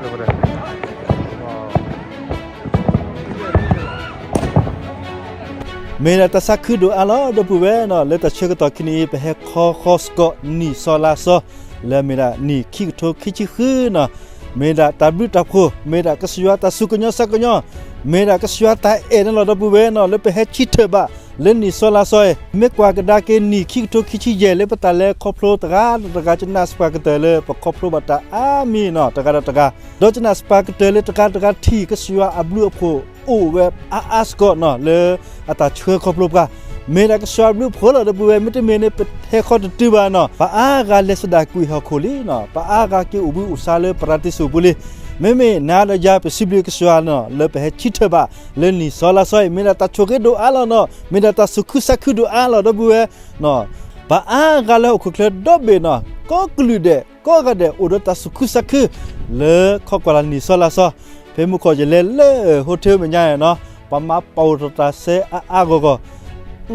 မ့ၢ်ဒၣ်တၢ်သးခုဒိၣ်အါလီၤ ဒီပုၢ်ဝဲၢ်နီၤ, လၢတၢ်ဆၢကတီၢ်ခံနံၤအံၤ ပဟဲခီဃီစ့ၢ်ကီးနံၣ်စီလါစီ လၢမ့ၢ်ဒၣ်နံၣ်ခံကထိခံဆံဃုနီၤ, မ့ၢ်ဒၣ်တၢ်ဘျုးတၢ်ဖှိၣ်, မ့ၢ်ဒၣ်ကစၢ်ယွၤတၢ်စူၢ်ကညီၤသးကညီၤ, မ့ၢ်ဒၣ်ကစၢ်ယွၤတၢ်အဲၣ်န့ၣ်လီၤ ဒီပုၢ်ဝဲၢ်နီၤ, လၢပဟဲဆၢထၢၣ်ဘၣ် လၢနံၣ်စီလါစီအံၤ, မ့ၢ်ကွၢ်ကဒါက့ၤနံၣ်ခံကထိခံဆံယဲၢ် လၢပတၢ်လဲၤခီဖျိတဂၤတဂၤ ကနၣ်စပှၢ်ကတၢၢ်လၢပခီဖျိဘၣ်တၢ်အါမံၤနီၤ တဂၤဒီးတဂၤ, ဒီးကနၣ်စပှၢ်ကတၢၢ်လၢတဂၤတဂၤထံၣ် ကစၢ်ယွၤအဘျုးအဖှိၣ်အိၣ်ဝဲအါအါစ့ၢ်ကီးနီၤ လၢအတၢ်ဆှၢခီဖျိပှၤ, မ့ၢ်ဒၣ်ကစၢ်ယွၤအဘျုးအဖှိၣ်လီၤ ဒီပုၢ်ဝဲၢ်, မ့တမ့ၢ်န့ၣ် ပဟဲခီတတုၤဘၣ်နီၤ, ပှၤအါဂၤလဲၤသဒၣ်ကွံာ်ဟီၣ်ခိၣ်လံနီၤ, ပှၤအါဂၤက့ၤအိၣ်ဘှံးအိၣ်သါလၢပရၤတံစူးပူၤလံ, မ့မ့ၢ်နၤဒီးယၤ ပစံးဘျုးကစၢ်ယွၤနီၤ လၢပဟဲဆၢထၢၣ်ဘၣ် လၢနံၣ်စီလါစီအံၤ, မ့ၢ်ဒၣ်တၢ်ဆိၣ်ဂ့ၤဒိၣ်အါလီၤနီၤ, မ့ၢ်ဒၣ်တၢ်သူၣ်ခုသးခုဒိၣ်အါလီၤ ဒီပုၢ်ဝဲၢ်နီၤ, ပှၤအါဂၤလၢဟီၣ်ခိၣ်ချၢဒီဘ့ၣ်နီၤ ကိးကလုာ်ဒဲး ကိးဂၤဒဲး အိၣ်ဒီးတၢ်သူၣ်ခုသးခု လၢခီကွၢ်လၢ်နံၣ်စီလါစီ, ဖဲမုၢ်ခီၣ်ယလဲၤလၢ hotel မဲာ်ညါနီၤ, ပှၤမၤပာ်အိၣ်ထီၣ်တၢ်စဲအါအါဂီၢ်ဂီၢ်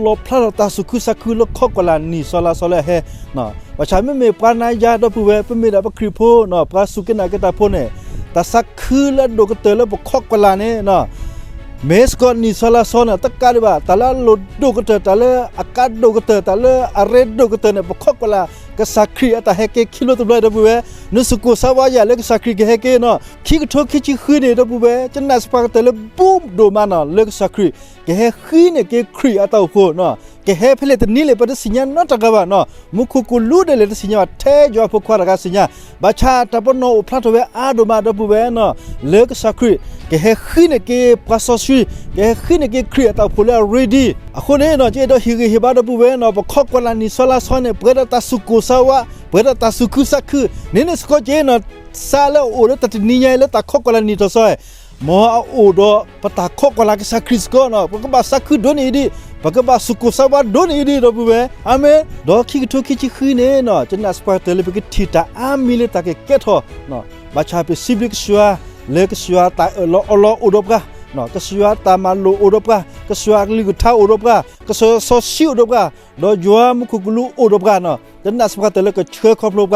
လီၣ်ဖျါထီၣ်တၢ်သူၣ်ခုသးခုလၢခီကွၢ်လၢ်နံၣ်စီလါစီလၢအဟဲ, ဘၣ်ဆၣ်မ့မ့ၢ်ပှၤနၤယၤ ဒီပုၢ်ဝဲၢ်, ပမ့ၢ်ဒၣ်ပခရံာ်ဖိနီၤ, ပှၤစူၢ်က့ၤနာ်က့ၤတၢ်ဖိန့ၣ်, တၢ်သးခုလၢအဒိၣ်ကတၢၢ်လၢပခီကွၢ်လၢ်န့ၣ်နီၤ, မ့ၢ်စ့ၢ်ကီးနံၣ်စီလါစီန့ၣ် တကးဒံးဘၣ် တၢ်လၢအလိၣ်ဒိၣ်ကတၢၢ်, တၢ်လၢအကါဒိၣ်ကတၢၢ်, တၢ်လၢအရ့ဒိၣ်ကတၢၢ်န့ၣ် ပခီကွၢ်လၢ်ကစၢ်ခရံာ်အတၢ်ဟဲက့ၤခံလိတဘျီ ဒီပုၢ်ဝဲၢ်, နစူၢ်က့ၤစါဝါယၤလၢကစၢ်ခရံာ်ကဟဲက့ၤနီၤ, ခံကထိခံဆံဃုန့ၣ် ဒီပုၢ်ဝဲၢ်, ကနၣ်စပှၢ်ကတၢၢ်လၢဘူးဒိၣ်မးနီၤ လၢကစၢ်ခရံာ် ကဟဲဃုန့ၢ်က့ၤခရံာ်အတၢ်အိၣ်ဖှိၣ်နီၤ, ကဟဲဖဲလဲၣ်တနံၤလဲၣ် ပတသ့ၣ်ညါနီတဂၤဘၣ်နီၤ, မူခိၣ်ကလူးဒဲးလဲၣ်တသ့ၣ်ညါဘၣ်, ထဲယွၤဖိခွါတဂၤသ့ၣ်ညါ, ဘၣ်ဆၣ်တၢ်ပနီၣ်အိၣ်ဖျါထီၣ်ဝဲအါဒိၣ်မး ဒီပုၢ်ဝဲၢ်နီၤ, လၢကစၢ်ခရံာ် ကဟဲဃုန့ၢ်က့ၤပှၤစီဆှံ, ကဟဲဃုန့ၢ်က့ၤခရံာ်အတၢ်အိၣ်ဖှိၣ်လၢအရ့ဒံး, အဃိန့ၣ်နီၤ ယအဲၣ်ဒိးဟ့ၣ်ဂံၢ်ဟ့ၣ်ဘါ ဒီပုၢ်ဝဲၢ်နီၤ, ပခီကွၢ်လၢ်နံၣ်စီလါစီန့ၣ် ပှဲၤဒီးတၢ်သူၣ်ကိၢ်သးဝး, ပှဲၤဒီးတၢ်သူၣ်ခုသးခု, န့ၣ်န့ၣ်စ့ၢ်ကီးက့ၤနီၤ, သးလၢအအိၣ်လၢတၢ်တနံၤညါအံၤ လၢတၢ်ခီကွၢ်လၢ်နံၣ်ထီၣ်စီအံၤ မ်အအိၣ်ဒီးပတၢ်ခီကွၢ်လၢ်ကစၢ်ခရံာ်စ့ၢ်ကီးနီၤ, ပကဘၣ်သးခုဒိၣ်န့ၢ်အံၤဒံး, ပကဘၣ်သူၣ်ကိၢ်သးဝးဒိၣ်န့ၢ်အံၤဒံး ဒီပုၢ်ဝဲၢ်, အၤမ့ၣ်, ဒီးခံကထိခံဆံဃုန့ၣ်နီၤ ကနၣ်စပှၢ်ကတၢၢ်လၢပကထံၣ်တၢ်အါမံၤလၢတၢ်ကကဲထီၣ်, ဘၣ်ဆၣ်ပစံးဘျုးကစၢ်ယွၤ, လၢကစၢ်ယွၤတၢ်အၢၣ်လီၤအီလီၤအိၣ်ဒီးပှၤ, ကစၢ်ယွၤတၢ်မၤလိာ်အိၣ်ဒီးပှၤ, ကစၢ်ယွၤအကလုၢ်ကထါအိၣ်ဒီးပှၤ, ကစၢ်ယွၤစီဆှံအိၣ်ဒီးပှၤ, ဒီးယွၤမူခိၣ်ကလူးအိၣ်ဒီးပှၤနီၤ, ကနၣ်စပှၢ်ကတၢၢ်လၢကဆှၢခီဖျိပှၤ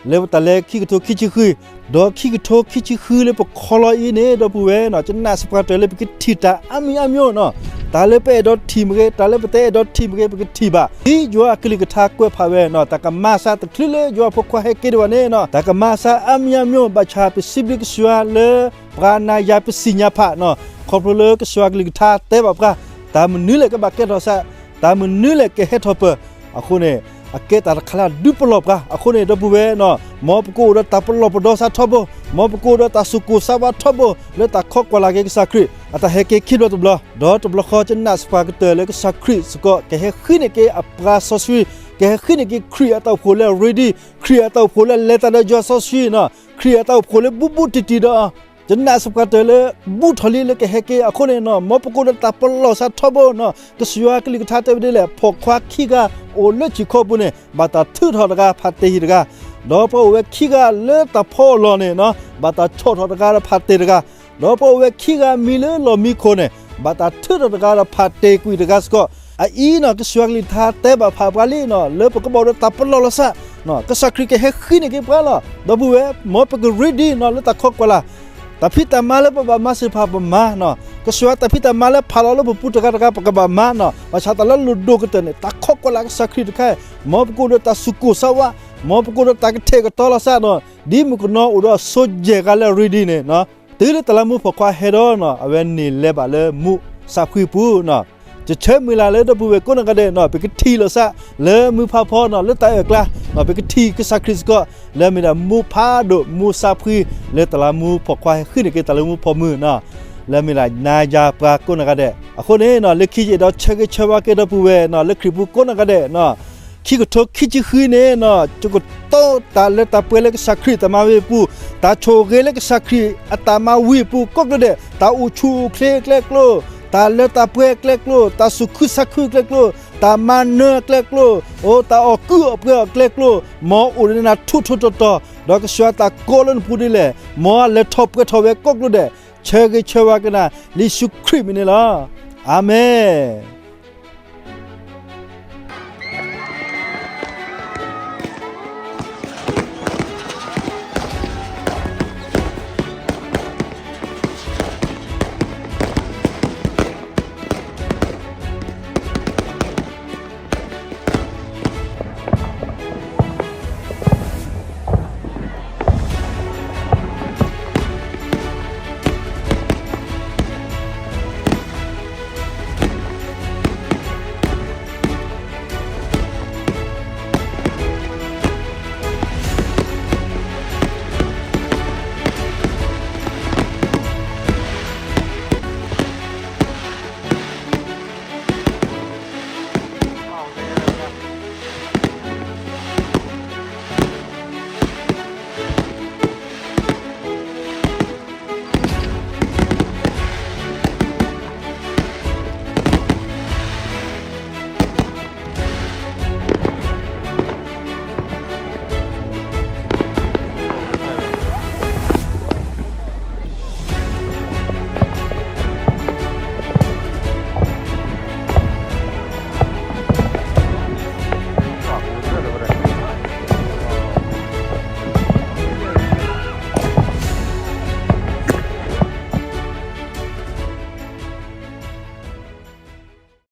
လၢပတၢ်လဲၤခံကထိခံဆံဃု, ဒီးခံကထိခံဆံဃုလၢပခီလီၤအံၤန့ၣ် ဒီပုၢ်ဝဲၢ်နီၤ, ကနၣ်စပှၢ်ကတၢၢ်လၢပကထံၣ်တၢ်အါမံၤအါမံၤနီၤ, တၢ်လၢပအဲၣ်ဒိးထံၣ်မ့ၢ်ဂ့ၤ, တၢ်လၢပတအဲၣ်ဒိးထံၣ်မ့ၢ်ဂ့ၤ ပကထံၣ်ဘၣ်, ဒ်ယွၤအကလုၢ်ကထါကွဲးဖးဝဲနီၤ, တၢ်ကမၤစၢ်တချုးလၢယွၤဖိခွါဟဲက့ၤဒံးဘၣ်န့ၣ်နီၤ, တၢ်ကမၤစၢ်အါမံၤအါမံၤ, ဘၣ်ဆၣ်ပစံးဘျုးကစၢ်ယွၤလၢ ပှၤနၤယၤပသ့ၣ်ညါဖးနီၤ, ခီဖျိလၢကစၢ်ယွၤအကလုၢ်ကထါတဲဘၣ်ပှၤ, တၢ်မနုၤလဲၣ်ကဘၣ်ကဲထီၣ်သး, တၢ်မနုၤလဲၣ်ကဟဲထီၣ်ပၢၢ်, အဃိန့ၣ် အကဲတၢ်တခါလၢအဒုးပလီၢ်ပှၤ, အဃိန့ၣ် ဒီပုၢ်ဝဲၢ်နီၤ, မ်ပကအိၣ်ဒီးတၢ်ပလီၢ်ပဒီသးထီဘိ, မ်ပကအိၣ်ဒီးတၢ်သူၣ်ကိၢ်သးဝးထီဘိ လၢတၢ်ခီကွၢ်လၢ်က့ၤကစၢ်ခရံာ် အတၢ်ဟဲက့ၤခံဘျီတဘျီ, ဒီးတဘျီဃီ ကနၣ်စပှၢ်ကတၢၢ်လၢကစၢ်ခရံာ်စ့ၢ်ကီး ကဟဲဃုန့ၢ်က့ၤအပှၤစီဆှံ, ကဟဲဃုန့ၢ်က့ၤခရံာ်အတၢ်အိၣ်ဖှိၣ်လၢအရ့ဒံး, ခရံာ်အတၢ်အိၣ်ဖှိၣ်လၢအလဲၤတၢ်ဒီးယွၤစီဆှံနီၤ, ခရံာ်အတၢ်အိၣ်ဖှိၣ်လၢဘူးဘူးတံၢ်တံၢ်ဒီး ကနၣ်စပှၢ်ကတၢၢ်လၢ ဘူးထီၣ်လံလၢကဟဲက့ၤ, အဃိန့ၣ်နီၤ, မ်ပကအိၣ်ဒီးတၢ်ပလီၢ်သးထီဘိနီၤ, ကစၢ်ယွၤအကလုၢ်ကထါတဲဝဲဒ်လဲၣ်, ပိာ်ခွါခံဂၤအိၣ်လၢထံခိၣ်ပူၤန့ၣ် ဘၣ်တၢ်ထုးထီၣ်တဂၤဖးတ့ၢ်တဂၤ, ဒီးပှၤအိၣ်ဝဲခံဂၤလၢတၢ်ဖီအလီၢ်န့ၣ်နီၤ, ဘၣ်တၢ်ဆီၣ်ထီၣ်တဂၤဒီးဖးတ့ၢ်တဂၤ, ဒီးပှၤအိၣ်ဝဲခံဂၤမံလၢလီၢ်မံခိၣ်န့ၣ် ဘၣ်တၢ်ထုးထီၣ်တဂၤဒီးဖးတ့ၢ်ကွံာ်တဂၤစ့ၢ်ကီး, အအံၤနီၤ ကစၢ်ယွၤအကလုၢ်ကထါတဲဘၣ်ဖးပှၤလံနီၤ, လၢပကဘၣ်အိၣ်ဒီးတၢ်ပလီၢ်လီၤသး, ကစၢ်ခရံာ်ကဟဲဃုန့ၢ်က့ၤပှၤလီၤ, ဒီပုၢ်ဝဲၢ်, မ်ပကရ့ဒံးနီၤ လၢတၢ်ခီကွၢ်လၢ် တၢ်ဖံးတၢ်မၤလၢပဘၣ်မၤစ့ၢ်ကီးပမၤနီၤ, ကစၢ်ယွၤတၢ်ဖံးတၢ်မၤလၢဖးလီၤလၢပပူၤတဂၤတဂၤ ပကဘၣ်မၤနီၤ, ဘၣ်ဆၣ်တၢ်လၢအလိၣ်ဒိၣ်ကတၢၢ်န့ၣ် တၢ်ခီကွၢ်လၢ်ကစၢ်ခရံာ်တခါ, မ်ပကအိၣ်ဒီးတၢ်သူၣ်ကိၢ်သးဝး, မ်ပကအိၣ်ဒီးတၢ်ကထဲၣ်ကတီၤလီၤသးနီၤ, ဒ်မုၣ်ကနီၤအိၣ်ဒီးအစိၤယဲၢ်ဂၤလၢအရ့ဒံးန့ၣ်နီၤ, တုၤလၢတၢ်လၢမူဖီၣ်ခွါဟဲဒီးနီၤ အဝဲန့ၣ်လဲၤဘၣ်လၢမူးစးဖှံပူၤနီၤ, ယဆၢမုၢ်လၢ်လၢဒီပုၢ်ဝဲၢ်ကိးနီၢ်ဂၤဒဲးနီၤ ပကထံၣ်လိာ်သး လၢမုၢ်ဖးဖီနီၤ လၢတၢ်အၢၣ်ကျါနီၤ ပကထံၣ်ကစၢ်ခရံာ်စ့ၢ်ကီး လၢအမ့ၢ်ဒၣ်မူးဖးဒိၣ် မူးစးဖှံ လၢတၢ်လၢမူဖီၣ်ခွါဟဲဃုန့ၢ်က့ၤတၢ်လၢမူးဖီၣ်မုၢ်နီၤ, လၢအမ့ၢ်ဒၣ်နၤယၤပှၤကိးနီၢ်ဂၤဒဲး, အဃိန့ၣ်နီၤ လၢခံယအဲၣ်ဒိးဆၢဂ့ၤဆၢဝါက့ၤဒီပုၢ်ဝဲၢ်နီၤ လၢခရံာ်ပူၤကိးနီၢ်ဂၤဒဲးနီၤ ခံကထိခံဆံဃုန့ၣ်နီၤ ကကတီၢ်တၢ်လၢတၢ်ပှဲၤလၢကစၢ်ခရံာ်တၢ်မၤဝဲအပူၤ, တၢ်ဆိၣ်ဂ့ၤလၢကစၢ်ခရံာ်အတၢ်မၤဝံၤအပူၤကိးကျိၤဒဲး, တၢ်အိၣ်ဆူၣ်အိၣ်ချ့အကျဲကျိၤ, တၢ်လၢတၢ်ပှဲၤအကျဲကျိၤ, တၢ်သူၣ်ခုသးခုအကျဲကျိၤ, တၢ်မၤနၢၤအကျဲကျိၤ, အိ တၢ်အီၣ်ကုၢ်အီၣ်ပှဲၤအကျဲကျိၤ, မ်အအိၣ်ဒီးနၤထူထူတီတီ, ဒီးကစၢ်ယွၤတၢ်ကိးလၢနပူၤဒ်လဲၣ်, မ်အလဲၤထီၣ်ပှဲၤထီၣ်ဝဲကိးကျိၤဒဲး, ဆၢဂ့ၤဆၢဝါက့ၤနၤ လၢယ့ၣ်ၡူးခရံာ်မံၤန့ၣ်လီၤ. အၤမ့ၣ်.